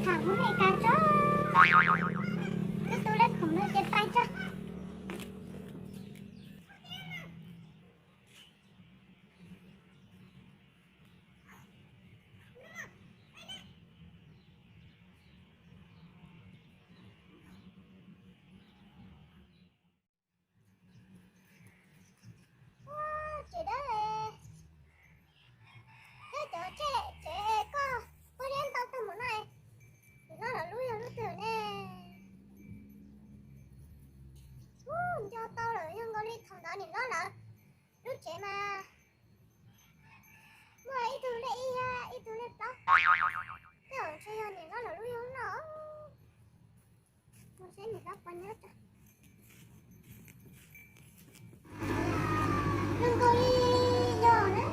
Tham hmoob Amelikas tso, twb tu lej khoom no ces pais tso. Tsev dawb, thiab cov tsev, tsev koj puag liab ntau tag mus no, niam hlob lawv lub yog lub twg ne? Ub, nco tau lawm, yog nkaus li thaum ntawd niam hlob lawv lub tsev mas muaj ib tug lej ib, ib tug lej plaub. Tej zaum ntshe yog niam hlob lawv lub yog lub no. Mus saib niam hlob puas nyob tso. Zoo nkaus li yog na,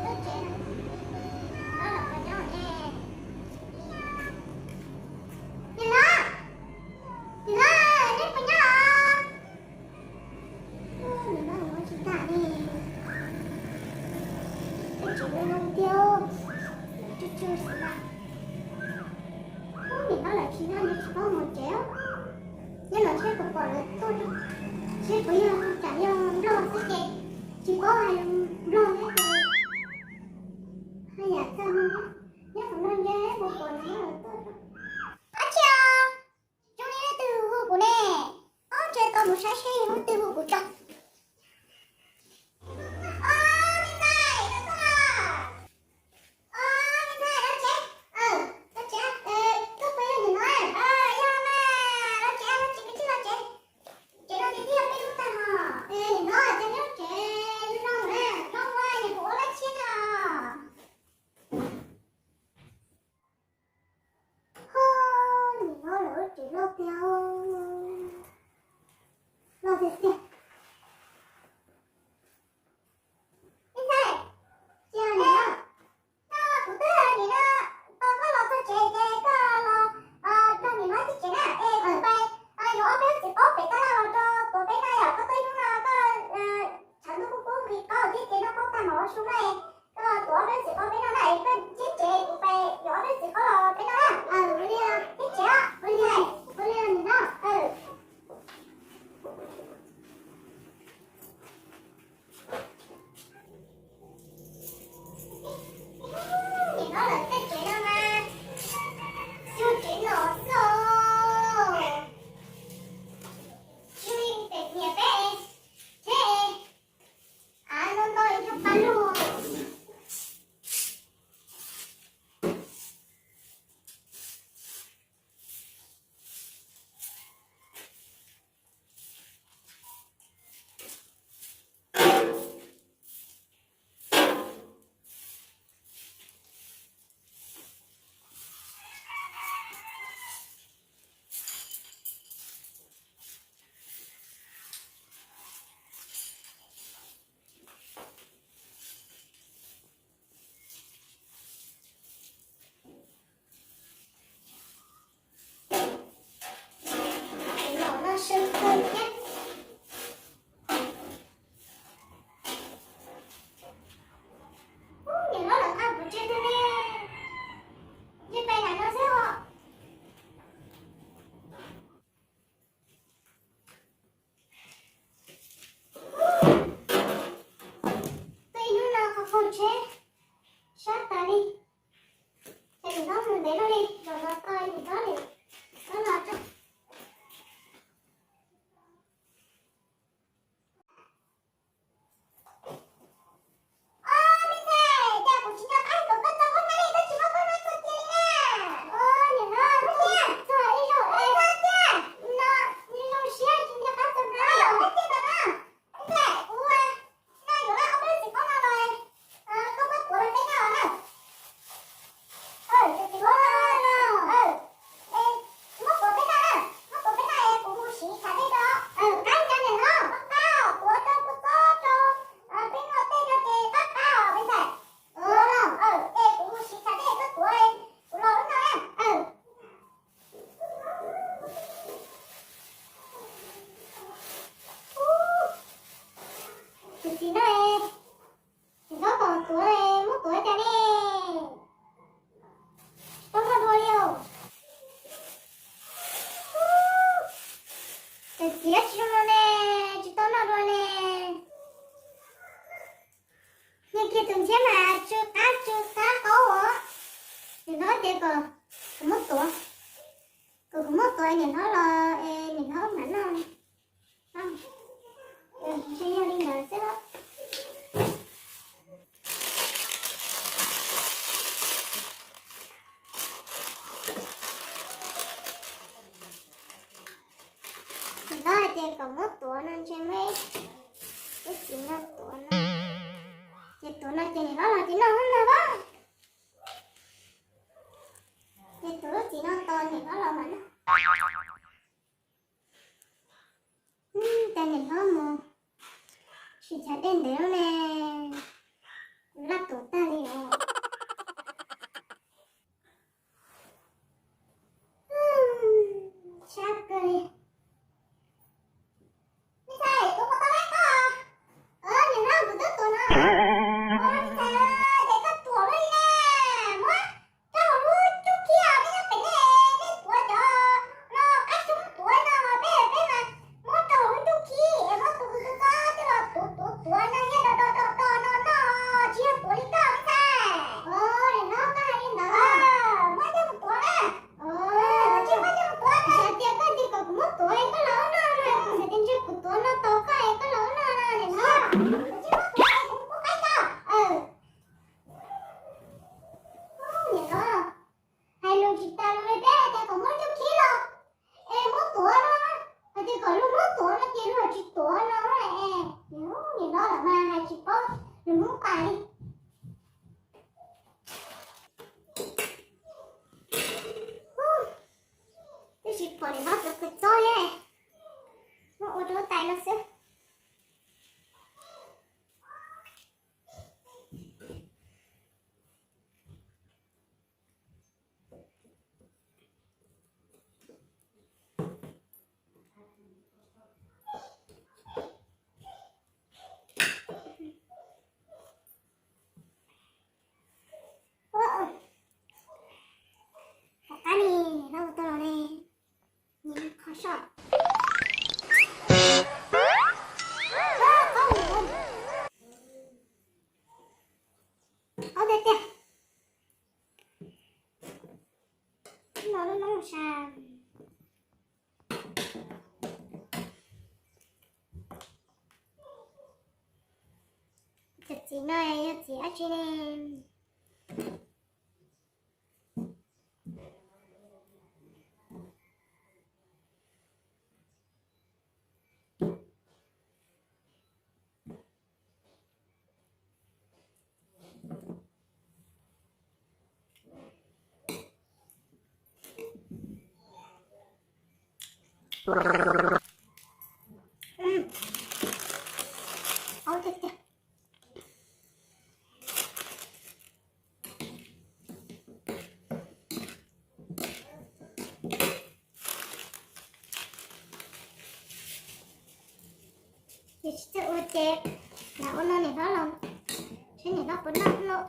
lub tsev no. Niam hlob lawv puas nyob ne? Niam hlob, niam hlob, nej puas nyob os? Niam hlob ua tsis kam li, lub tsev zoo zoo tiag, tsw tsw xwb na. Ub, niam hlob lawv tsis nyob, nws tsis paub mus tsev. Nyob no seb puas pom lawv tuaj, seb puas yog, tsam yog nplog xwb ces tsis paub hais lus nplog thiab ces haj yam txaj muag. Nyob qhov no ntshe puas pom lawv tuaj. Ab tsi os, zoo li leej twg hu kuv ne? Ob, ntshe tau mus saib seb yog leej twg hu kuv tso. Ob, me ntxhais, los tuaj. Ob, me ntxhais, los tsev. Los tsev, koj puas yog niam hlob? Yog mas, los tsev, los tsev, koj tsis los tsev. Tsev no tiag tiag peb lub tag hos. Niam hlob, cas nyob tsev zoo zoo na, zoo ua niam kuv ua laj tshiab no. Ho, niam hlob lawv lub tsev loj tiag, loj tiag tiag. Me ntxhais, tsis hais niam, no kuv twb hais niam no, tau koj los txog tsev ces koj los nrog niam hlob ib tsev na, es kuv pais yuav ob peb lub txiv qaub pem tab laj los rau tuav peb noj yom, koj tuaj ib hnub no koj tshav ntuj kub kub nqhis qaub thiab ces noj qaub tag mam ua su na, koj tuav ob peb lub txiv qaub peb noj na, es koj ntsib tsev kuv pais yuav ob peb lub txiv qaub los peb noj na. Ntsib tsev, ua li, ua li niam hlob. Niam hlob lawv tej tsev no mas yog tsev no xwb os. Tsis li pem niam peb, tsev av no ntau ib tug pa lug. Los no sw kawg thiab. Ub, niam hlob lawv qab kuv tsev twg ne? Yeej pem nram no xwb os. Tuaj ib hnub no qhov qaug tsheb sab tas li. Ces niam hlob mus ntev luaj li, zaum no tau niam hlob li, hlob los tso. Ob, me ntxhais, cas kuv tsis nco qab kom koj txog qhov no li, koj tsis muab koj noj txog kiag li na? Ua niam hlob, txog ib zaug, txog tiag no, zoo siab tsis nco qab txog no. Ua tiag tiag no. Me ntxhais, kuv no yuav ob peb lub txiv qaub no los, koj muab kuv los peb noj na. Txiv qaub no, Kuv muab tuav, kuv, kuv muab tuav niam hlob los es niam hlob mam noj. Ntshe yog li ntawd xwb. Niam hlob hais tias kom muab tuav no ntshe muab ib txiv no tuav no. Ces tuav no ces niam hlob los ces noj no a. Ces tuav lub txiv no tos niam hlob los mam noj. Cas niam hlob mus sim chav dej ntev lawm ne, kuv laj tuav tag li os. Sab kawg li. Me ntxhais, tuav puas tau lawm koj? Niam hlob, kuv twb tuav no. Ua, me ntxhais, ces koj tuav lawm li ne. Muab rau hauv lub cub khib, nej nyob pem nej, nej tuav cov no qab xyoob tuav no, peb peb mas muab rau hauv lub cub khib es muab tus kws kws koj coj los tuav tuav tuav no thiab do do do do no noj, tsis yog tuav li koj me ntxhais. Niam hlob, koj hais li ntawd, muab coj mus tuav na. Tsis muab coj mus tuav, kuv xav tias koj tias kom kuv muab tuav es koj los ua noj no, kuv xav tias ntshe kuv tuav no tos koj es koj los ua noj no niam hlob. Tsis muab tuav es kuv kuj qaib koj. Niam hlob, hais lus tsis tas lus li, peb hais tias kom muab cub khib los es muab tuav no, hais tias kom luag muab tuav no ces luag tsis tuav no es, niam hlob lawm mas hais tsis paub lus Hmoob tas li. Twb tsis pom niam hlob tuav kawg txob li, muab ua rau lub tais no xwb. Tom qab ni, niam hlob ua tau los ne, nyiam qhov soj. Qaub tiag tiag. No lub noob sa. Cov txiv no yog txiv dab tsi ne? Ces tsis txawj ua ces lam ua no niam hlob los, saib niam hlob puas noj lauj.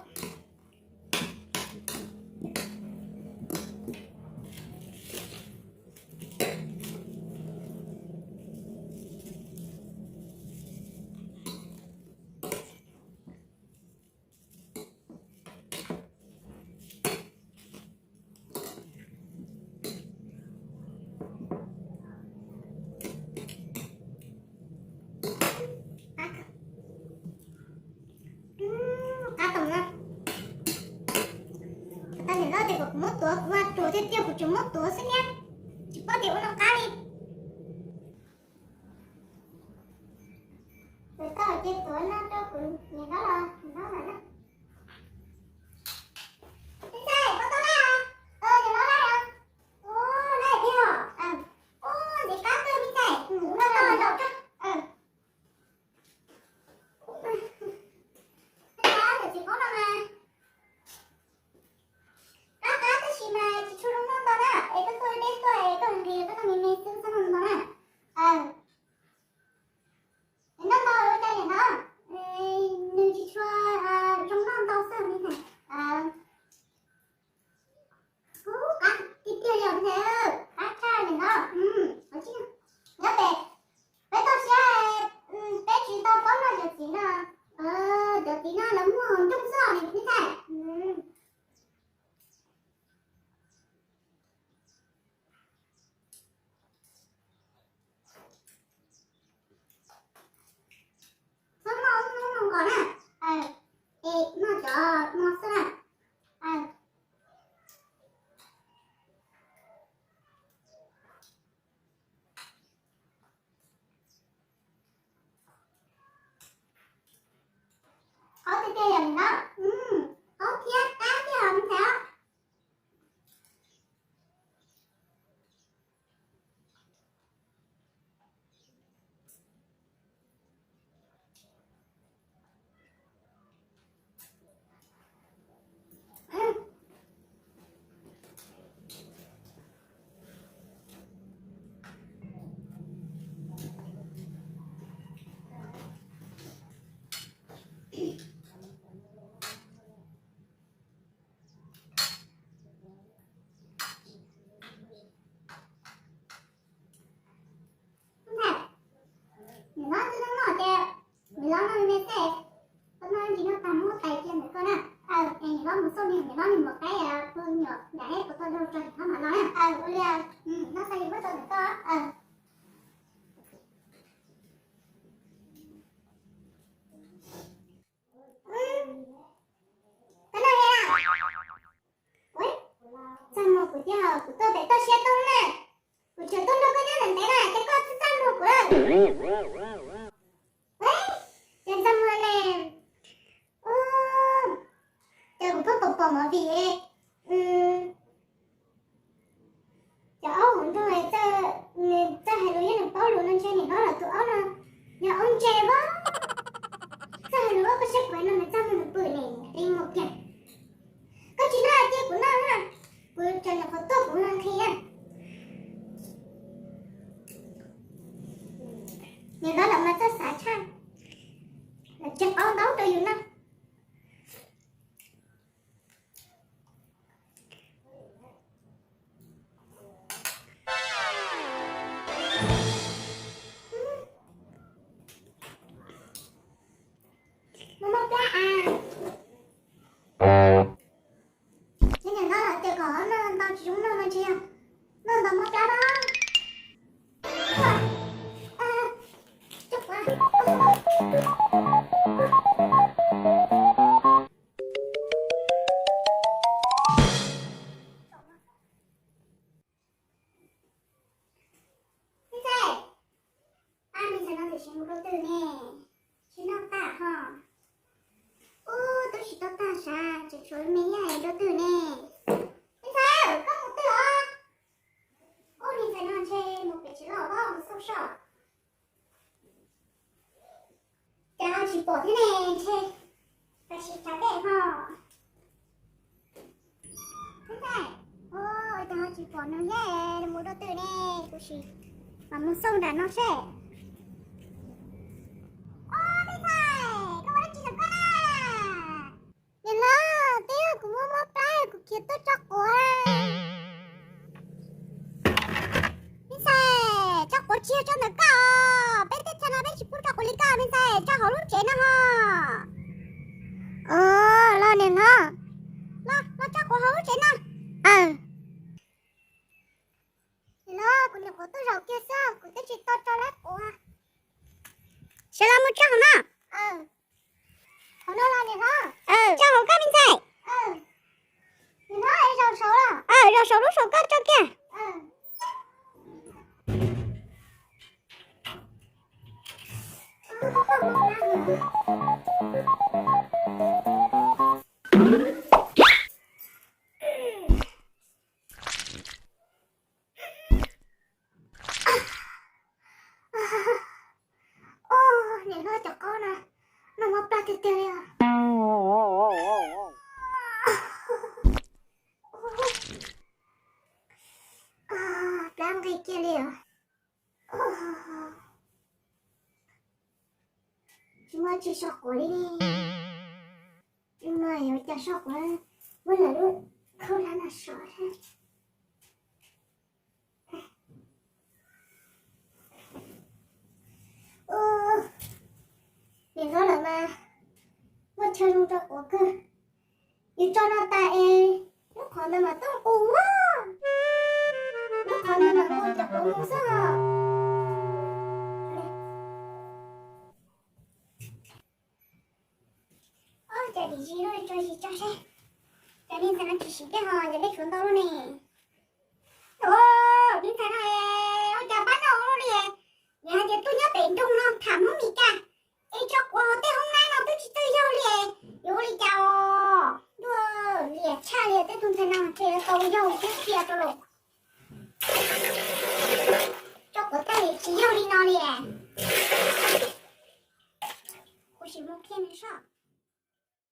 Qab tom no. Tau niam hlob tias kom kuv muab tuav, kuv mas ruam tiag tiag, kuv tseem muab tuav xwb thiab, tsis paub tias ua no qab li. Tuav tau ces tuav no rau kuv niam hlob los niam hlob mam noj. Me ntxhais, koj tau lawm? Niam hlob lawm os. Ua, lawm tiag os. Ua, ntxim qab kawg me ntxhais. Koj tau lawm los koj. Qab qab, tus txiv qaub no mas qab qab tab sis mas tsis tshua zoo noj ntau na, es koj tuaj deb tuaj es koj nqis koj noj me me xwb txhob noj ntau na. Noj ntau ua cas niam hlob, nws tsis tshua zoo. Ua li, no xav li muab tau ntawm koj. Koj noj li a? Ua, txaj muag kuv thiab, kuv tuaj pem toj siab tuaj na. Kuv tseem tuaj nrog koj nyob ntawm ntev na, ces koj txaj txaj muag kuv lawm. Ces txaj muag ne. Ua, ces kuv pheej pom pom movie, cov aub hauv nroog, nws txawj hais lus thiab nws paub lus no ntshe niam hlob lawv tus aub no yog aub ntse os. Txawj hais lus, koj saib kuv no nws txaj muag nws pw ne, qi muag kiag. Koj tsis noj cia kuv noj na, kuv tseem nyuam qhuav tuaj kuv nqhis na. Niam hlob lawv mas txawj xav tshaj, lawv tseg qaub ntaub rau yus noj. Muaj mob plab a? Ces niam hlob lawv tias kom noj ntau tsis zoo noj no ntshe yog noj ntau mob plab na. Me ntxhais, me ntxhais no tam sim mus rau twg ne? Tsis noj tag ho. Ub, twb tsis tau tag sav, tseem tshuav me yaj rau twg ne? Me ntxhais, koj mus twg os? Ub, me ntxhais no ntshe mus pem tsev los, mus xauj soj. Cas ho tsis pom thiab ne, ntshe tam sim tsav dej ho. Ub, ua cas ho tsis pom nws thiab, nws mus rau twg ne? Kuv sim mam mus xauj nram no seb. Ub, me ntxhais, koj ua dab tsi ntawm koj na? Niam hlob, twb yog kuv muaj mob plab kuv khiav tuaj tso quav. Me ntxhais, tso quav tsis yog tso ntawm koj os. Peb teb chaws no peb tsis pub tso quav li koj me ntxhais, tso hauv lub tsev no ho. Los niam hlob, los tso quav hauv lub tsev no. Niam hlob, kuv nyuam qhuav tuaj zaum kiag xwb, kuv twb tsis tau tso lawm quav. Sawv los mus tso hauv no. Hauv no los niam hlob. Tso hauv koj me ntxhais. Niam hlob, zaum saud los? Zaum saud lub saum koj tso kiag. Ub, niam hlob, cov qaub no noj mob plab tiag tiag li os. Plab nqig kiag li os. Tsis muaj tsi so quav li. Ub, no yuav cas so quav, muab lawv lub khaub hlab no so seb. Ub, niam hlob lawv mas muaj chaw zoo rau quav kawg. Yus tso no tas es lub qhov ntawd mas tuaj qus, lub qhov ntawd mas ua cov quav mus xwb os. Ob, cas dim zis lub tso zis tso seb. Cas nej ntxhais no tsis sim dej ho, cas dej tshuav ntau lub ne. Ub, me ntxhais no ua cas pab noj ua luaj li. Nws hais tias tuaj nyob pem nroog no tham Hmoob Mes Kas, es tso quav hauv tej hoob nab no twb tsis txawj yog li. Yuav ua li cas os? Ntuj, liam tshaj li, tej tug ntxhais no ntshe tau yog thiab tiag rau lawm.